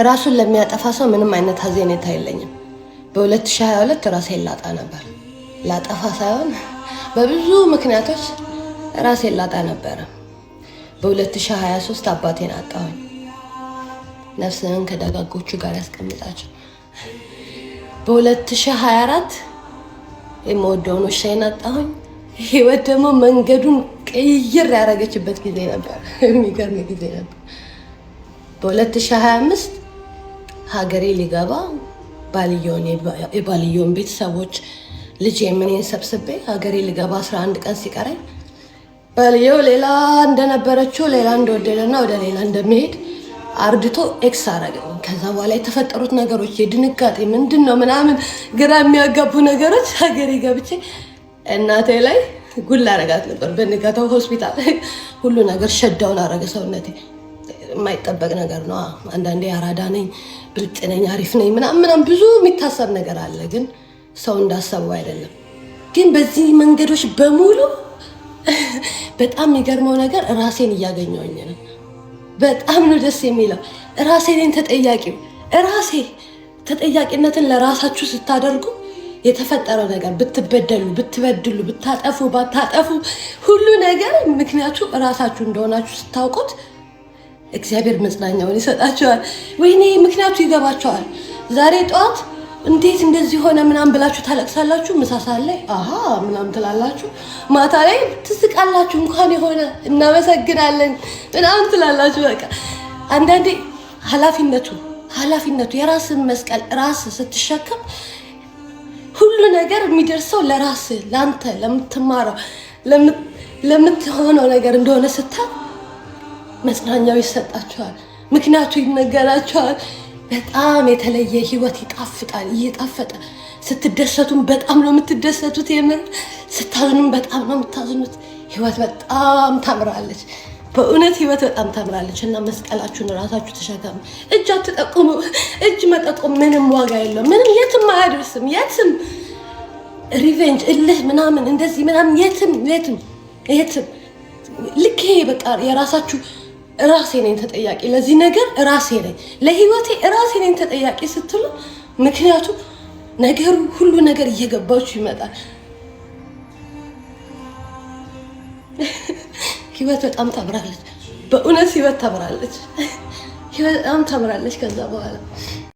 ራሱን ለሚያጠፋ ሰው ምንም አይነት ሀዘኔታ የለኝም። በ2022 ራሴን ላጣ ነበር። ላጠፋ ሳይሆን በብዙ ምክንያቶች ራሴን ላጣ ነበረ። በ2023 አባቴን አጣሁኝ። ነፍስህን ከደጋጎቹ ጋር ያስቀምጣቸው። በ2024 የምወደውን ውሻዬን አጣሁኝ። ህይወት ደግሞ መንገዱን ቅይር ያደረገችበት ጊዜ ነበር። የሚገርም ጊዜ ነበር። በ2025 ሀገሬ ሊገባ ባልየውን፣ የባልየውን ቤተሰቦች፣ ልጅ የምኔን ሰብስቤ ሀገሬ ሊገባ 11 ቀን ሲቀረኝ ባልየው ሌላ እንደነበረችው፣ ሌላ እንደወደደና ወደ ሌላ እንደሚሄድ አርድቶ ex አረገኝ። ከዛ በኋላ የተፈጠሩት ነገሮች የድንጋጤ ምንድን ነው ምናምን ግራ የሚያጋቡ ነገሮች፣ ሀገሬ ገብቼ እናቴ ላይ ጉድ ላረጋት ነበር። በንጋታው ሆስፒታል፣ ሁሉ ነገር shut down አረገ ሰውነቴ። የማይጠበቅ ነገር ነው። አንዳንዴ አራዳ ነኝ፣ ብልጥ ነኝ፣ አሪፍ ነኝ ምናምን ምናምን ብዙ የሚታሰብ ነገር አለ፣ ግን ሰው እንዳሰበው አይደለም። ግን በዚህ መንገዶች በሙሉ በጣም የሚገርመው ነገር ራሴን እያገኘሁኝ ነው። በጣም ነው ደስ የሚለው። ራሴ ነኝ ተጠያቂው። ራሴ ተጠያቂነትን ለራሳችሁ ስታደርጉ የተፈጠረው ነገር ብትበደሉ፣ ብትበድሉ፣ ብታጠፉ፣ ባታጠፉ ሁሉ ነገር ምክንያቱ እራሳችሁ እንደሆናችሁ ስታውቁት እግዚአብሔር መጽናኛውን ይሰጣችኋል። ወይኔ ምክንያቱ ይገባቸዋል። ዛሬ ጠዋት እንዴት እንደዚህ ሆነ ምናምን ብላችሁ ታለቅሳላችሁ። ምሳ ሰዓት ላይ አሀ ምናምን ትላላችሁ። ማታ ላይ ትስቃላችሁ። እንኳን የሆነ እናመሰግናለን ምናምን ትላላችሁ። በቃ አንዳንዴ ኃላፊነቱ የራስን መስቀል ራስ ስትሸከም ሁሉ ነገር የሚደርሰው ለራስ፣ ለአንተ፣ ለምትማረው፣ ለምትሆነው ነገር እንደሆነ ስታ መጽናኛው ይሰጣችኋል። ምክንያቱ ይነገራችኋል። በጣም የተለየ ህይወት ይጣፍጣል። እየጣፈጠ ስትደሰቱም በጣም ነው የምትደሰቱት። የምር ስታዝኑም በጣም ነው የምታዝኑት። ህይወት በጣም ታምራለች። በእውነት ህይወት በጣም ታምራለች። እና መስቀላችሁን ራሳችሁ ተሸከሙ። እጅ አትጠቁሙ። እጅ መጠቆም ምንም ዋጋ የለውም። ምንም የትም አያደርስም። የትም revenge፣ እልህ ምናምን እንደዚህ ምናምን የትም የትም የትም። ልክ ይሄ በቃ የራሳችሁ ራሴ ነኝ ተጠያቂ ለዚህ ነገር፣ ራሴ ነኝ ለህይወቴ፣ ራሴ ነኝ ተጠያቂ ስትሉ ምክንያቱም ነገሩ ሁሉ ነገር እየገባችሁ ይመጣል። ህይወት በጣም ታምራለች። በእውነት ህይወት ታምራለች። ህይወት በጣም ታምራለች። ከዛ በኋላ